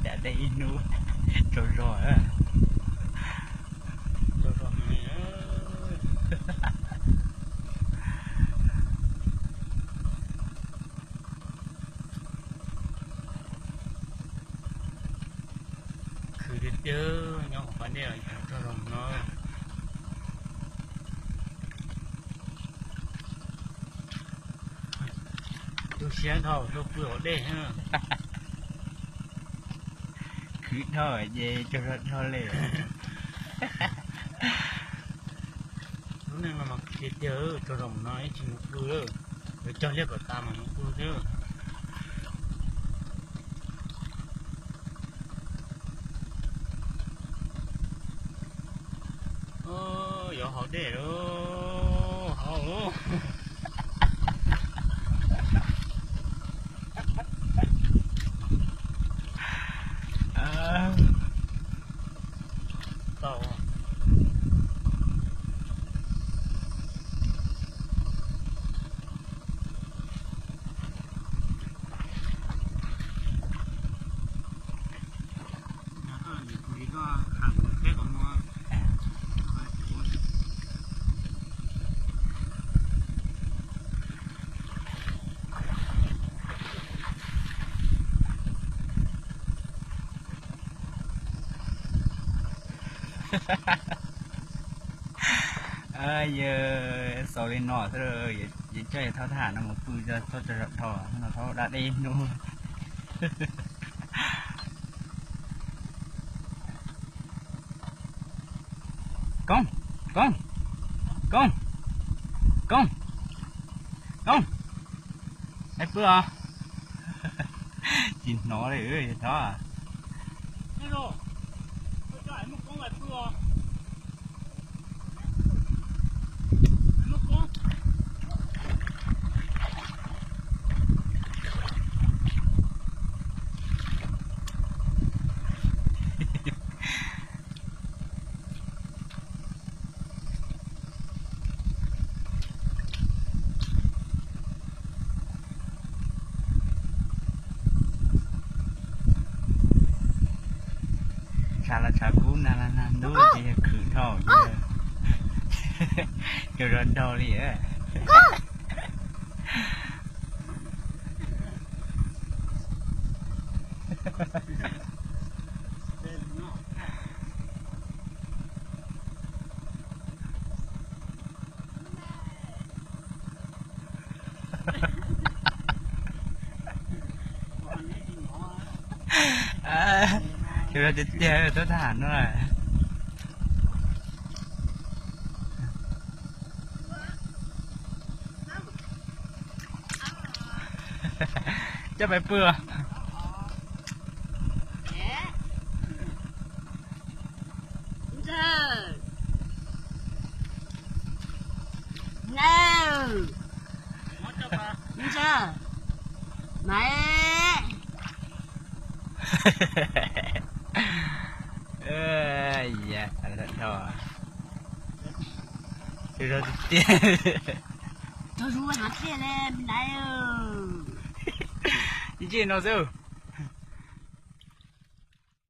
Cas dej ib hnub tsaug zog. Khwv tiag tiag, nyob hauv pas dej tsaug zog no. Tu siab dhau tuaj pw hauv dej. Khwv dhau ces tsaug zog dhau li. Lub neej no mas tiag tiag, tsaug zog mus no ib tsis mus pw lawm, yuav cog liaj kom tas mas mus pw xwb. Yuav haus dej lawm, haus. Yawg xaus li no xwb, yawg coj yawg thab thab ham no mus pw txhob tsaug zog dhau, no thaum da dej ib hnub. Koob, Koob, Koob, Koob, Koob, es pw os. Tsis hnov li, thov. Tshav los tshav kub, nag los nag ntub, ces yog khwv dhau, ces yog tsaug zog dhau li. Tsaug zog tiag tiag, tub thab ham no. Coj pais pw. Tsaug zog tiag tiag. Tsaug zog heev thiab li, me nai. Ib ntsis no xwb.